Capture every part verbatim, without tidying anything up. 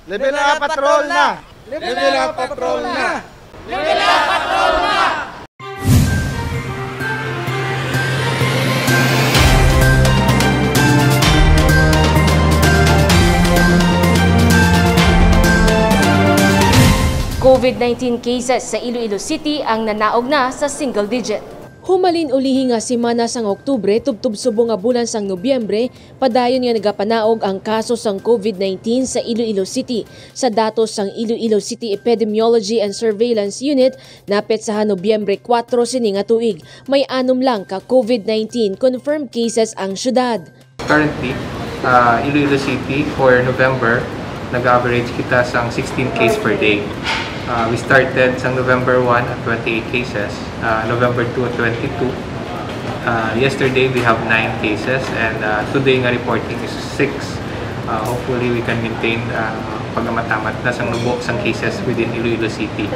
Level up patrol na! Level up patrol na! COVID nineteen cases sa Iloilo City ang nanaog na sa single digit. Humalin ulihi nga semana sang Oktubre tubtob subong nga bulan sang Nobyembre, padayon nga nagapanaog ang kaso sang COVID nineteen sa Iloilo City. Sa datos sang Iloilo City Epidemiology and Surveillance Unit, napit sa Nobyembre kuwatro sini nga tuig, may anom lang ka COVID nineteen confirmed cases ang syudad. Currently, uh, Iloilo City for November, nag-average kita sang sixteen case per day. Uh, we started sang November one at twenty-eight cases, uh, November two at twenty-two. Uh, yesterday, we have nine cases, and uh, today nga reporting is six. Uh, hopefully, we can maintain uh, pagamatamad na sang nubo sang cases within Iloilo City.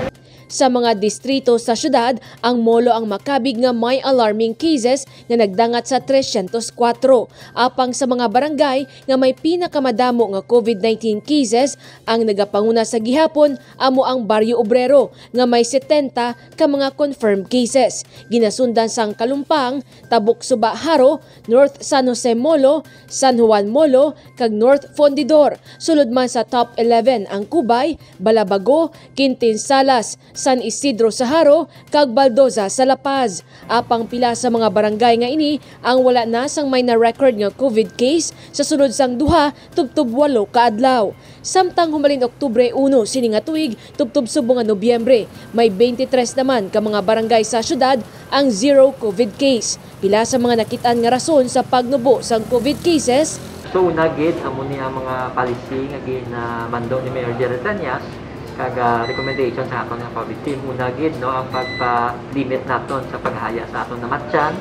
Sa mga distrito sa syudad, ang Molo ang makabig nga may alarming cases nga nagdangat sa tresyentos kuwatro. Apang sa mga barangay nga may pinakamadamo nga COVID nineteen cases, ang nagapanguna sa gihapon amo ang Baryo Obrero nga may setenta ka mga confirmed cases. Ginasundan sang Kalumpang, Tabuk Suba Jaro, North San Jose Molo, San Juan Molo, kag North Fundidor. Sulod man sa top eleven ang Cubay, Balabago, Quintin Salas, San Isidro sa Jaro, kag Baldoza sa La Paz. Apang pila sa mga barangay nga ini ang wala na sang may na-record nga COVID case sa sulod sang duha tubtob walo ka adlaw. Samtang humalin Oktubre uno sini nga tuig tubtob subong nga Nobyembre, may twenty-three naman ka mga barangay sa syudad ang zero COVID case. Pila sa mga nakit-an nga rason sa pagnubo sang COVID cases? So una gid, amo ni ang mga policy nga ginamando ni Mayor Jerry Treñas kag ah, recommendation sa aton nga COVID team. Una gid, no, ang pagpa-limit naton sa paghaya sa aton namatyan,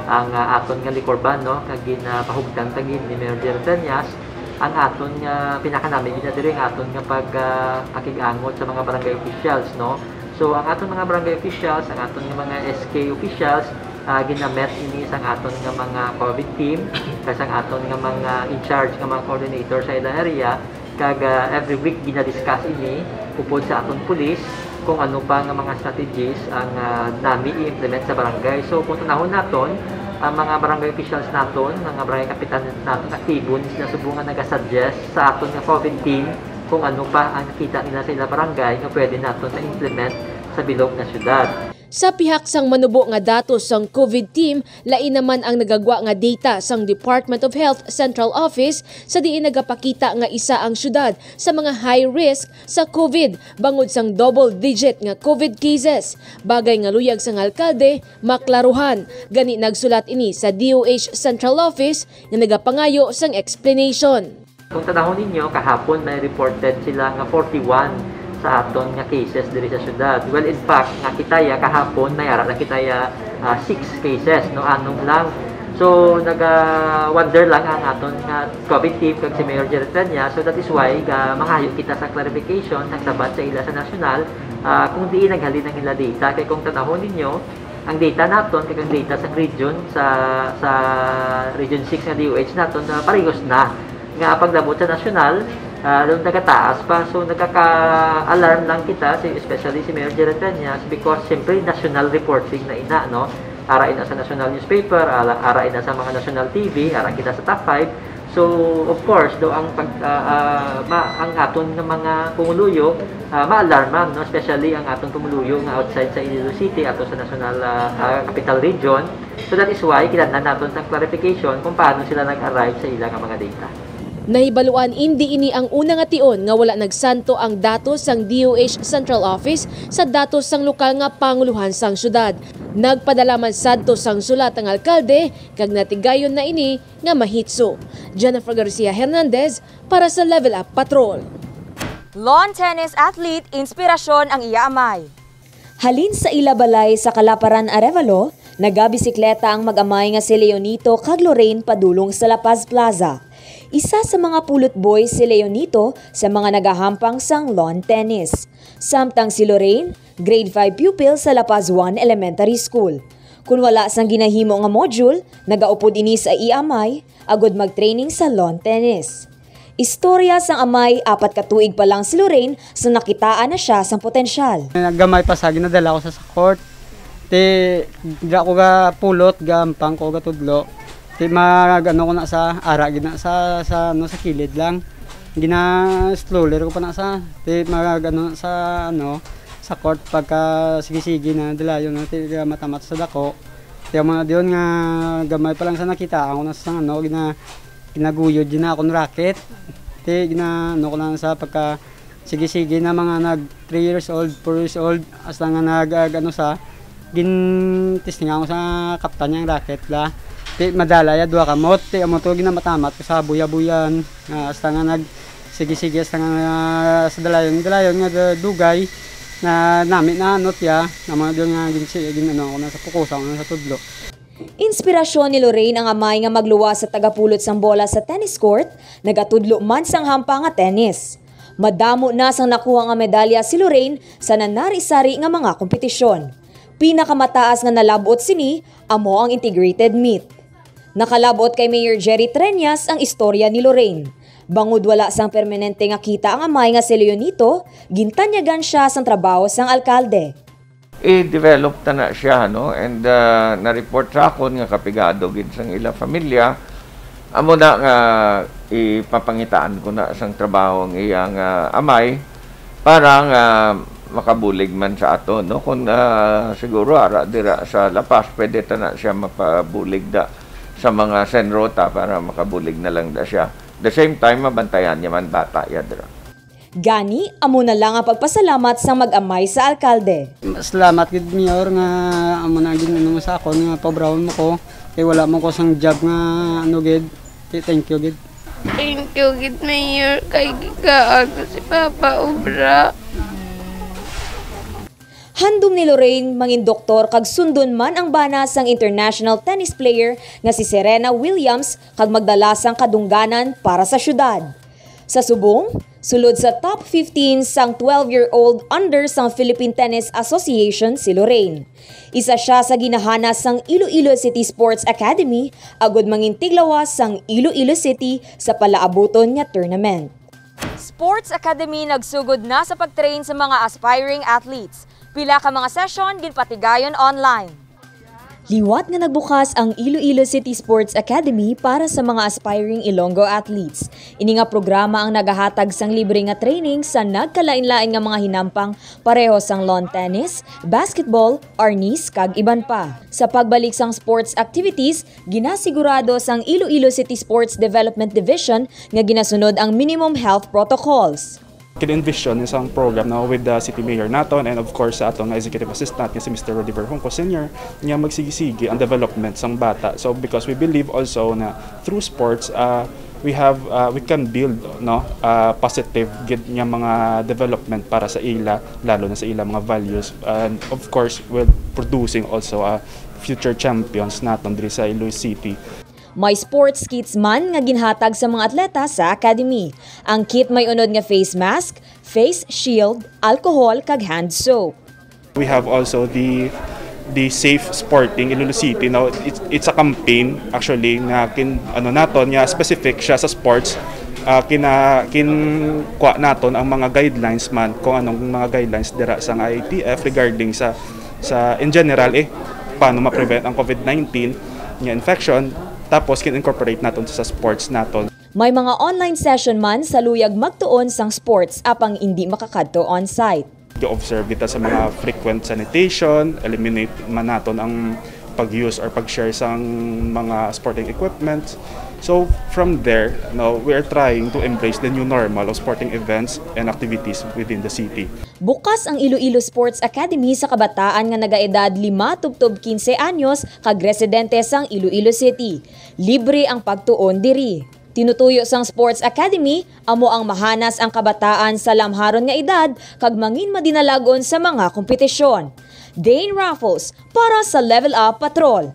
ang ah, aton nga liquor ban, no, nga ginapahugtan ta gid ni Mayor Jerry Treñas, ang aton nga pinakanami gid na diri ang aton nga pag ah, pakig-angot sa mga barangay officials, no. So ang aton mga barangay officials, ang aton nga mga S K officials, ah, ginamet ini sang aton nga mga COVID team, kag sang aton nga mga in charge nga mga coordinator sa ila area, kag ah, every week gina-discuss ini upod sa aton pulis kung ano pa nga mga strategies ang ah, nami i-implement sa barangay. So kung tanahon naton, ang mga barangay officials naton, mga barangay kapitan naton, aktibo ni sila subong nga naga-suggest sa aton nga COVID team kung ano pa ang nakita nila sa ila barangay nga pwede naton ma-implement sa bilog nga syudad. Sa pihak sang manubo nga datos sang COVID team, lain naman ang nagagwa nga data sang Department of Health Central Office, sa diin nagapakita nga isa ang syudad sa mga high risk sa COVID bangod sang double digit nga COVID cases, bagay nga luyag sang alkalde maklaruhan. Gani nagsulat ini sa D O H Central Office nga nagapangayo sang explanation. Kung tanahon ninyo, kahapon may reported sila nga forty-one sa aton nga cases diri sa syudad. Well, in fact, nakita ya kahapon, may ara na kita ya ah, six cases, no, anom lang. So naga-wonder lang ang aton nga COVID team kag si Mayor Jerry Treñas. So that is why ga mangayo kita sa clarification, sa sabat sa ila sa nasyonal, ah, kung diin naghalin ang ila data. Kay kung tanahon ninyo, ang data naton kag ang data sa region sa sa Region six nga D O H naton na parehos na nga paglabot sa nasyonal, ah, nagataas pa. So nagaka-alarm lang kita, si- especially si Mayor Jerry Treñas, because siyempre national reporting na ina, no? Ara ina sa national newspaper, ara, ara ina sa mga national T V, ara kita sa top five. So of course, do ang pag ah, ah, ma, ang aton nga mga pumuluyo ah, ma-alarm, ma'am, no? Especially ang aton pumuluyo nga outside sa Iloilo City ato sa national ah, ah, capital region. So that is why kinahanglan naton sang clarification kung paano sila nag-arrive sa ila nga mga data. Nahibaluan indi ini ang una nga tion nga wala nagsanto ang datos sang D O H Central Office sa datos sang lokal nga pangulohan sang syudad. Nagpadala man sadto sang sulat ang alkalde kag natigayon na ini nga mahitso. Jennifer Garcia Hernandez para sa Level Up Patrol. Lawn tennis athlete, inspirasyon ang iya amay. Halin sa ila balay sa Kalaparan, Arevalo, nagabisikleta ang mag-amay nga si Leonito kag Lorraine padulong sa La Paz Plaza. Isa sa mga pulot boys si Leonito sa mga nagahampang sang lawn tennis. Samtang si Lorraine, grade five pupil sa La Paz one Elementary School. Kun wala sang ginahimo nga module, nagaupod ini sa iya amay agod mag-training sa lawn tennis. Istorya sang amay, apat ka tuig pa lang si Lorraine sa nakitaan na siya sang potensyal. Gamay pa sa ginadala ko sa, sa court. Ti dira ko ga pulot, gampang ko ga tudlo. Ti mag ano ko na sa ara gid na sa, sa ano sa kilid lang. Gina slowly ko pa na sa ti mag ano na sa ano sa court pagka sige-sige na dalayon na ti ga matamat sa dako. Ti ang mga diyon nga gamay pa lang sa nakita ako na sa ano gina ginaguyod din na akong racket. Ti gina ano ko lang sa pagka sige-sige na mga nag three years old, four years old, hasta nga nag ag- ano sa gin testing ako sa kaptan niyang racket la. Ti madala ya duha ka mot, ti amo to ginamatamat ko sa buya-buyan. Ah, hasta nga nag sige-sige hasta nga ah, sa dalayon, dalayon nga da- dugay na nami na anot ya, na mga doon nga gin, gin ano ako na sa pukusa ako na sa tudlo. Inspirasyon ni Lorraine ang amay nga magluwas sa tagapulot sang bola sa tennis court, nagatudlo man sang hampa nga tennis. Madamo na sang nakuha nga medalya si Lorraine sa nanari-sari nga mga kompetisyon. Pinakamataas nga nalab-ot sini amo ang integrated meet. Nakalab-ot kay Mayor Jerry Treñas ang istorya ni Lorraine. Bangod wala sang permanente nga kita ang amay nga si Leonito, gintanyagan siya sang trabaho sang alkalde. I-develop ta na siya, no? And ah, na-report sa akon nga kapigado gid sang ila familia. Amo na nga ipapangitaan ko na sang trabaho ang iyang ah, amay para nga makabulig man sa ato, no? Kung ah, siguro ara dira sa La Paz, pwede ta na siya mapabulig da sa mga senrota para makabulig na lang da siya. The same time, mabantayan niya man bata ya dira. Gani, amo na lang ang pagpasalamat sang mag-amay sa alkalde. Salamat gid Mayor nga amo na gid ano mo sa akon nga pabrahon mo ko kay wala mo ko sang job nga ano gid. Ti- Thank you gid. Thank you gid, Mayor, kay gikaan ko si Papa obra. Handom ni Lorraine mangin doktor kag sundon man ang bana sang international tennis player nga si Serena Williams kag magdala sang kadungganan para sa syudad. Sa subong, sulod sa top fifteen sang twelve-year-old under sang Philippine Tennis Association si Lorraine. Isa sia sa ginahanas sang Iloilo City Sports Academy agod mangin tiglawas sang Iloilo City sa palaabuton nga tournament. Sports Academy nagsugod na sa pag-train sa mga aspiring athletes. Pila ka mga session ginpatigayon online. Liwat nga nagbukas ang Iloilo City Sports Academy para sa mga aspiring Ilonggo athletes. Ini nga programa ang nagahatag sang libre nga training sa nagkalain-lain nga mga hinampang pareho sang lawn tennis, basketball, arnis, kag iban pa. Sa pagbalik sang sports activities, ginasigurado sang Iloilo City Sports Development Division nga ginasunod ang minimum health protocols. Kini-envision ni sang program, no, with the city mayor naton and of course sa aton nga executive assistant nga si Mister Rudy Verhonco Senior, nga magsigi-sigi ang development sang bata. So because we believe also na through sports, uh, we have uh, we can build, no, uh, positive gid nga mga development para sa ila, lalo na sa ila mga values, and of course with producing also uh, future champions naton diri sa Iloilo City. May sports kits man nga ginhatag sa mga atleta sa academy. Ang kit may unod nga face mask, face shield, alcohol, kag hand soap. We have also the the Safe Sporting Iloilo City. Now, it's, it's a campaign actually nga kin ano naton nga specific siya sa sports. Uh, kina kin kuha naton ang mga guidelines man kung anong mga guidelines dira sa I A T F regarding sa sa in general eh paano ma-prevent ang COVID nineteen nga infection, tapos kin-incorporate naton sa sports naton. May mga online session man sa luyag magtuon sang sports apang indi makakadto on-site. Gi-observe kita sa mga frequent sanitation, eliminate man naton ang pag-use or pag-share sang mga sporting equipments. So from there, no, we are trying to embrace the new normal of sporting events and activities within the city. Bukas ang Iloilo Sports Academy sa kabataan nga nagaedad lima tubtob quince anyos kag residente sang Iloilo City. Libre ang pagtuon diri. Tinutuyo sang Sports Academy amo ang mahanas ang kabataan sa lamharon nga edad kag mangin madinalag-on sa mga kompetisyon. Dane Raffles para sa Level Up Patrol.